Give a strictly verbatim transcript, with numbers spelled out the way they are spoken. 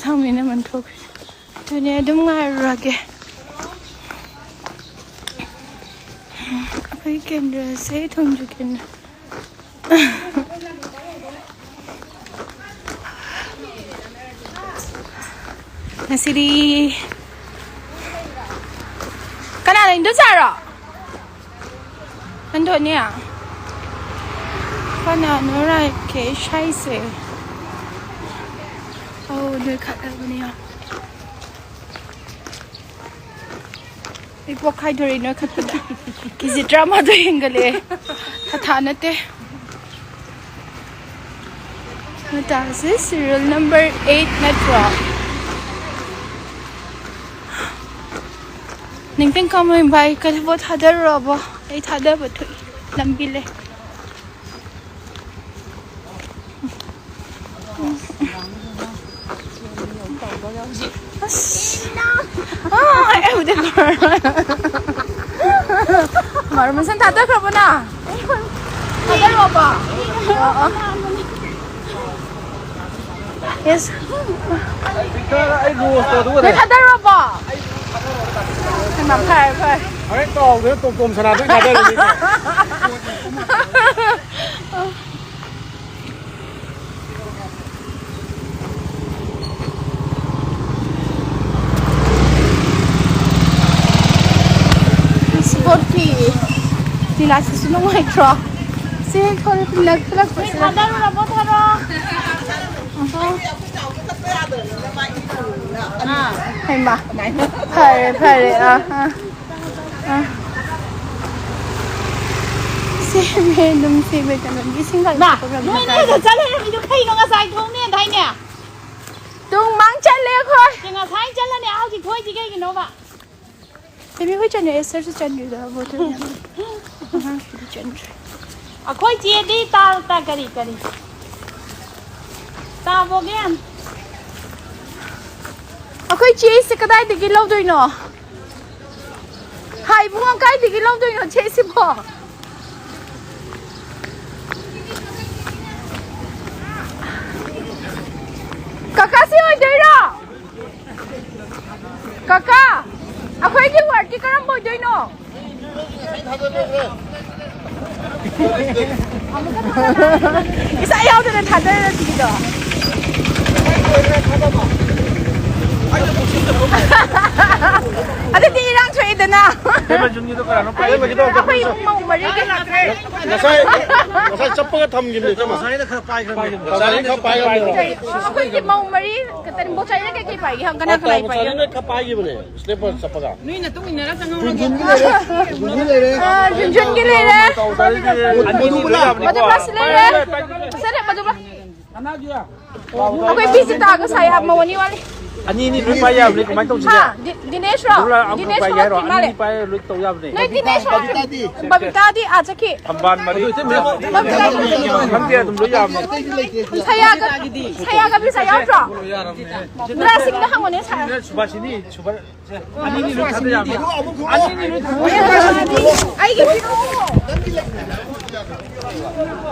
ꯁꯥꯡꯃꯤꯅ ꯃꯟꯊꯣꯛꯈ꯭ꯔꯦ꯫ ꯑꯗꯨꯅꯦ, ꯑꯗꯨꯝ ꯉꯥꯏꯔꯨꯔꯒꯦ꯫ ꯑꯩꯈꯣꯏ ꯀꯦꯟꯗ꯭ꯔꯁꯦ ꯊꯣꯡꯖꯨ ꯀꯦꯟꯗ꯭ꯔ꯫ ꯉꯁꯤꯗꯤ ꯀꯅꯥꯅꯣ ꯏꯟꯗꯣꯟꯆꯥꯔꯣ? ꯏꯟꯗꯣꯟꯆꯥ? ꯀꯅꯥꯅꯣ ꯔꯥꯀꯦꯁ ꯍꯥꯏꯁꯦ? ꯑꯧ, ꯅꯣꯏꯈꯠꯂꯕꯅꯦ ꯌꯥꯝ꯫ ꯑꯩ ꯄꯣꯛꯈꯥꯏꯗꯣꯔꯦ ꯅꯣꯏꯈꯠꯄꯗ꯫ ꯀꯦꯖꯤ ꯇꯔꯥꯃꯥꯊꯣꯏ ꯍꯦꯟꯒꯠꯂꯛꯑꯦ꯫ ꯊꯥ ꯊꯥ ꯅꯠꯇꯦ꯫ ꯃꯇꯥꯁꯦ serial number eight ꯅꯠꯇ꯭ꯔꯣ? ꯅꯤꯡꯊꯤꯡ ꯀꯥꯃꯣꯏ ꯚꯥꯏ, ꯀꯔꯤꯕꯣ ꯊꯥꯗꯔꯨꯔꯕꯣ? ꯑꯩ ꯊꯥꯗꯕ ꯊꯣꯛꯏ꯫ ꯂꯝꯕꯤ ꯂꯩ꯫ ꯑꯁ꯫ ꯑꯥ, ꯑꯩ ꯎꯗꯦ꯫ ꯃꯥꯔꯣ ꯃꯁꯟ ꯊꯥꯗꯈ꯭ꯔꯕꯣ ꯅꯪ? ꯊꯥꯗꯔꯣꯕ? ꯑꯣ, ꯑꯣ꯫ Yes꯫ ꯑꯩ ꯔꯣꯁꯇꯣ ꯑꯗꯨꯒ ꯅꯪ ꯊꯥꯗꯔꯣꯕꯣ? ꯍꯩꯃꯥ, ꯐꯔꯦ, ꯐꯔꯦ꯫ ꯍꯣꯔꯦꯟ ꯀꯥꯎꯗꯅ ꯇꯣꯝ ꯇꯣꯝ ꯁꯅꯥꯗꯣꯏ ꯊꯥꯗꯔꯅꯤꯀꯣ꯫ ꯏꯁꯄꯣꯔꯠꯀꯤ ꯂꯤꯂꯥꯁꯤꯁꯨ ꯅꯨꯡꯉꯥꯏꯇ꯭ꯔꯣ? ꯁꯤ ꯍꯦꯛ ꯊꯣꯔꯛꯄ ꯅꯛꯁꯤꯜꯂꯛꯄꯁꯤꯗ꯫ ꯊꯥꯗꯔꯨꯔꯕꯣ ꯊꯔꯣ? ꯑꯍꯣ꯫ ꯑꯥ꯫ ꯍꯩꯃꯥ꯫ ꯐꯔꯦ, ꯐꯔꯦ꯫ ꯑꯥ, ꯑꯥ꯫ ꯑꯥ꯫ ꯁꯦꯝꯃꯦ, ꯑꯗꯨꯝ ꯁꯦꯝꯃꯦ, ꯀꯩꯅꯣꯒꯤ ꯏꯁꯤꯡ ꯃꯥ, ꯈꯥꯏꯕ ꯅꯣꯏ ꯅꯣꯏꯗ ꯆꯠ ꯂꯩꯔꯝꯃꯤꯗꯣ ꯀꯩꯅꯣ? ꯉꯁꯥꯏ ꯊꯣꯡꯅꯦ ꯍꯥꯏꯗꯥꯏꯅꯦ? ꯇꯨꯡ ꯃꯥꯡ ꯆꯠꯂꯦ ꯑꯩꯈꯣꯏ꯫ ꯁꯤ ꯉꯁꯥꯏ ꯆꯠꯂꯅꯤ, ꯍꯧꯖꯤꯛ ꯊꯣꯛꯏꯁꯤ ꯀꯩꯒꯤꯅꯣꯕ? ꯕꯦꯕꯤ ꯍꯣꯏ ꯆꯠꯅꯤ, ꯑꯦꯁꯇꯔꯁꯨ ꯆꯠꯅꯤꯗ, ꯕꯣꯇꯜ ꯃꯌꯥꯝ꯫ ꯑꯉꯥꯡꯁꯤꯡꯗꯤ ꯆꯠꯅꯤꯡꯗ꯭ꯔꯦ꯫ ꯑꯩꯈꯣꯏ ꯆꯦꯗꯤ ꯇꯥ-, ꯇꯥ-, ꯀꯔꯤ, ꯀꯔꯤ? ꯇꯥꯕꯣꯒꯦ? ꯑꯩꯈꯣꯏ ꯆꯦꯁꯦ ꯀꯗꯥꯏꯗꯒꯤ ꯂꯧꯗꯣꯏꯅꯣ? ꯍꯥꯏ ꯏꯕꯨꯡꯉꯣ, ꯀꯥꯏꯗꯒꯤ ꯂꯧꯗꯣꯏꯅꯣ ꯆꯦꯁꯤꯕꯣ? ꯀꯀꯥ, ꯁꯤ ꯑꯣꯏꯗꯣꯏꯔꯣ? ꯑꯣꯏꯗꯣꯏꯅꯣ? ꯏꯁꯥ ꯌꯥꯎꯗꯅ ꯊꯥꯗꯔ ꯊꯤꯕꯤꯗꯣ꯫ ꯑꯗꯨꯗꯤ ꯏꯔꯥꯡ ꯊꯣꯛꯏꯗꯅ꯫ ꯑꯩꯈꯣꯏ ꯏꯃꯨꯡ ꯃꯧ ꯃꯔꯤꯒꯤ꯫ ꯉꯁꯥꯏ, ꯉꯁꯥꯏ ꯆꯞꯄꯒ ꯊꯝꯈꯤꯕꯅꯦ, ꯏꯇꯩꯃ꯫ ꯉꯁꯥꯏꯅ ꯈꯔ ꯄꯥꯏꯈ꯭ꯔꯕꯅꯦ꯫ ꯉꯁꯥꯏꯅ ꯈꯔ ꯄꯥꯏꯈ꯭ꯔꯕꯅꯦ꯫ ꯑꯩꯈꯣꯏꯒꯤ ꯃꯧ ꯃꯔꯤ ꯈꯛꯇꯅꯤ꯫ ꯕꯣꯆꯥꯏꯅ ꯀꯩꯀꯩ ꯄꯥꯏꯒꯦ? ꯀꯅꯥ ꯀꯅꯥ ꯄꯥꯏꯒꯦ? ꯕꯣꯆꯥꯏꯅ ꯈꯔ ꯄꯥꯏꯈꯤꯕꯅꯦ, ꯁ꯭ꯂꯤꯞꯄꯔ ꯆꯞꯄꯒ꯫ ꯅꯣꯏ ꯃꯇꯨꯡ ꯏꯟꯅꯔ ꯆꯪꯍꯧꯔꯒꯦ꯫ ꯖꯨꯟꯖꯨꯟꯒꯤ ꯂꯩꯔꯦ꯫ ꯖꯨꯟꯖꯨꯟꯒꯤ ꯂꯩꯔꯦ꯫ ꯑꯥ, ꯖꯨꯟꯖꯨꯟꯒꯤ ꯂꯩꯔꯦ꯫ ꯑꯅꯤꯅꯤ ꯂꯣꯏ ꯌꯥꯕꯅꯤꯀꯣ꯫ ꯃꯗꯨ ꯃꯥꯁꯤ ꯂꯩꯔꯦ꯫ ꯐꯖꯔꯦ, ꯃꯗꯨ ꯃꯥ-, ꯑꯩꯈꯣꯏ ꯕꯤꯖꯤꯇꯥꯒ ꯁꯥꯏ ꯍꯥꯞ ꯃꯧ ꯑꯅꯤ ꯋꯥꯠꯂꯤ꯫ ꯑꯅꯤ ꯑꯅꯤ ꯂꯣꯏ ꯄꯥꯏ ꯌꯥꯕꯅꯤ, ꯀꯃꯥꯏꯅ ꯇꯧꯁꯤꯒꯦ? ꯍꯥ? ꯗꯤ-, ꯗꯤꯅꯦꯁꯔꯣ? ꯑꯗꯨ ꯂꯥ-, ꯑꯃꯈꯛ ꯗꯤꯅꯦꯁ ꯄꯥꯏꯒꯦ ꯍꯥꯏꯔꯣ? ꯍꯧꯔꯛꯇ꯭ꯔꯤ ꯃꯥꯜꯂꯦ꯫ ꯑꯅꯤ ꯄꯥꯏ ꯂꯣꯏ ꯇꯧ ꯌꯥꯕꯅꯤ꯫ ꯅꯣꯏ ꯗꯤꯅꯦꯁ ꯍꯣꯏ? ꯕꯕꯤꯇꯥꯗꯤ? ꯕꯕꯤꯇꯥꯗꯤ ꯑꯥ ꯆꯠꯈꯤ꯫ ꯊꯝꯕꯥꯜ ꯃꯔꯤ꯫ ꯕꯕꯤꯇꯥꯗꯤ? ꯈꯪꯗꯦ, ꯑꯗꯨꯝ ꯂꯣꯏ ꯌꯥꯕꯅꯤ꯫ ꯁꯌꯥꯒ, ꯁꯌꯥꯒ ꯕꯤꯖꯤꯇꯥ ꯌꯥꯎꯗ꯭ꯔꯣ? ꯗ꯭ꯔꯥꯁꯤꯡꯗ ꯍꯪꯉꯨꯅꯦ, ꯁꯌꯥ꯫ ꯁꯨꯕꯥꯁꯤꯅꯤ, ꯁꯨꯕꯥ-, ꯑꯅꯤꯅꯤ ꯂꯣꯏ ꯊꯥꯗ ꯌꯥꯕꯅꯤ꯫ ꯑꯅꯤꯅꯤ ꯂꯣꯏ ꯊꯥꯗ ꯌꯥꯕꯅꯤ꯫ ꯑꯩꯒꯤ ꯄꯤꯔꯛꯑꯣ꯫